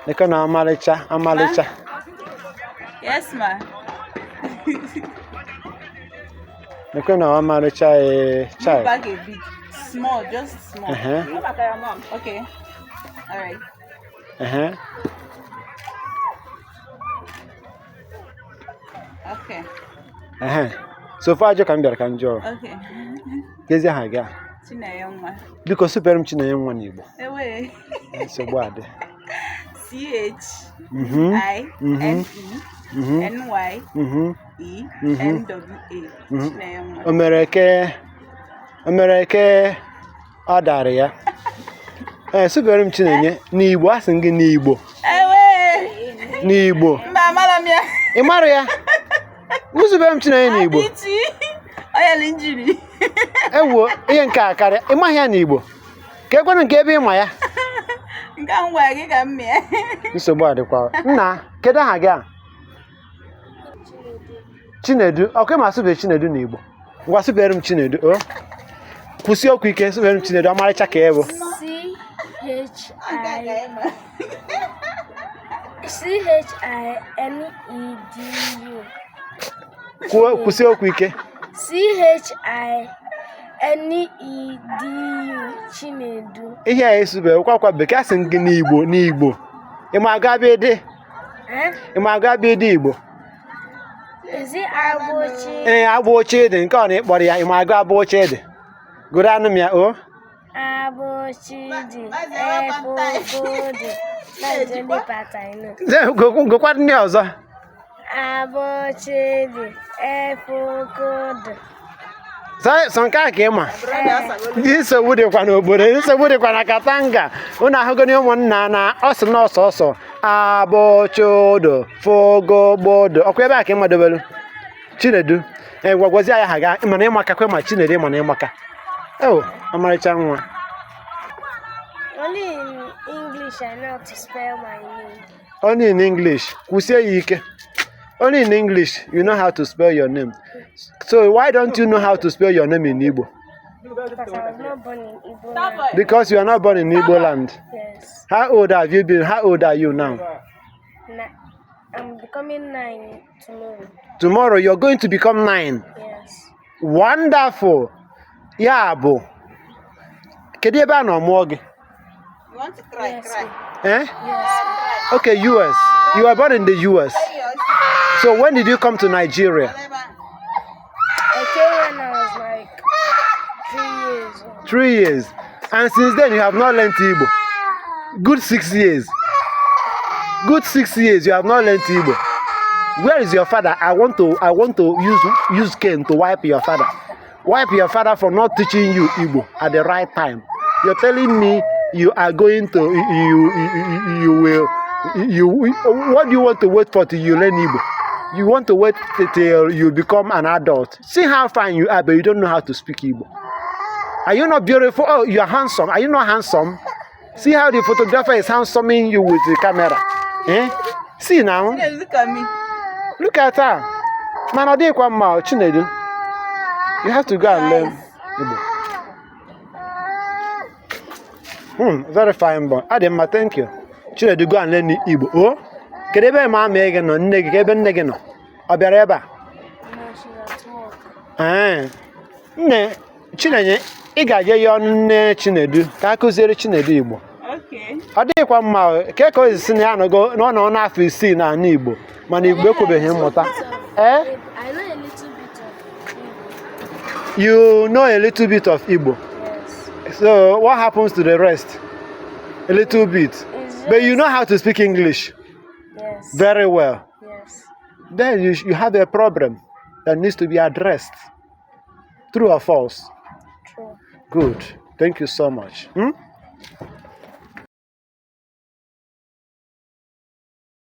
Eko na amalicha. Yes, ma. Eko na amalicha child. Back a bit. Small, just small. Uh-huh. Okay. All right. Uh-huh. Okay. Uh-huh. So far jo kan bịara ka njọ. Okay. Kezi ha ga. Chinenye. Biko super m Chinenye nwa n'Igbo. Ewe. Nsogbu adị. CHINENYENWA. O mere ke ọ dara ya. Super m Chinenye n'Igbo asị gị n'Igbo. Ewe. N'Igbo. Mba amara m ya. Ị mara ya? Super m Chinenye n'Igbo. Oya injury. Ewo ihe nke a karịa. Ị maghị ya n'Igbo. Ka ekwenụ nke ebe ịma ya. Nke a ngwa gị ka m mee. Nsogbu adịkwa. Nna, kedu aha gị a? Chinedu. Ọkụ ịma sụbe Chinedu n'Igbo. Ngwa sụbere m Chinedu. O. Kwụsị okwu ike sụbere m Chinedu ọmarịcha ka ịbụ. CHINEDU. Kwụsị okwu ike. CHINEDU. Chinedu. Ihe a esube ụkwakwa bekee asị gị n'Igbo. Ị ma aga be dị? Ị ma aga be dị Igbo? Is it Agbochi? Agbochi dị nke ọ na-ekpọrọ ya. Ị ma aga Agbochi dị? Gụrụ anụ m ya o. Agbochi dị. Efoko dị. That's the only part I know. Gụkwa ndị ọzọ. Agbochi dị. Efoko dị. Sọ nke a ka ị ma. Nsogbu dịkwa n'obodo, nsogbu dịkwa na Katanga. Unu ahụgo na ụmụnna na ọsọ n'ọsọ abọchodo fogogbodo. Ọkwa ebe a ka ị madobelu Chinedu. Gwagwazi ya ha ga mana ịmakakwa ma Chinedu mana ịmaka. Ọmarịcha nwa. Only in English I know how to spell my name. Only in English. Kwụsie ya ike. Only in English you know how to spell your name. So why don't you know how to spell your name in Igbo? Because I was not born in Igbo land. Because you are not born in Igbo land. Yes. How old have you been? How old are you now? I'm becoming 9 tomorrow. Tomorrow you're going to become 9. Yes. Wonderful. Ya bụ. Kedu ebe a na-ọmụọ gị? You want to cry? Yes. Cry. Yes. Okay, US. You were born in the US. So when did you come to Nigeria? I came when I was like 3 years old. 3 years. And since then you have not learned Igbo. Good 6 years. Good 6 years you have not learned Igbo. Where is your father? I want to use cane to wipe your father. Wipe your father for not teaching you Igbo at the right time. You're telling me you are going to what do you want to wait for till you learn Igbo? You want to wait till you become an adult. See how fine you are, but you don't know how to speak Igbo. Are you not beautiful? Oh, you are handsome. Are you not handsome? See how the photographer is handsoming you with the camera. See now. Look at me. Look at her. Man, I did one more. Chinedu. You have to go and learn Igbo. Very fine boy. Ademma, thank you. Chinedu, go and learn Igbo. Oh? Kedu ebe ma ame gị nọ nne gị ebe nne gị nọ? Ọ bịara ebe a? No, she's at work. Nne Chinenye, ị ga-aje ya ọnụ nne Chinedu ka a kụziere Chinedu Igbo. Okay. Ọ dịghịkwa mma ke ka o si na ya nọgo n'ọnọ n'afọ 6 n'ala Igbo mana Igbo ekwebeghị mmụta. I know a little bit of Igbo. You know a little bit of Igbo. Yes. So what happens to the rest? A little bit. But you know how to speak English Yes. very well. Yes. Then you have a problem that needs to be addressed. True or false? True. Good. Thank you so much.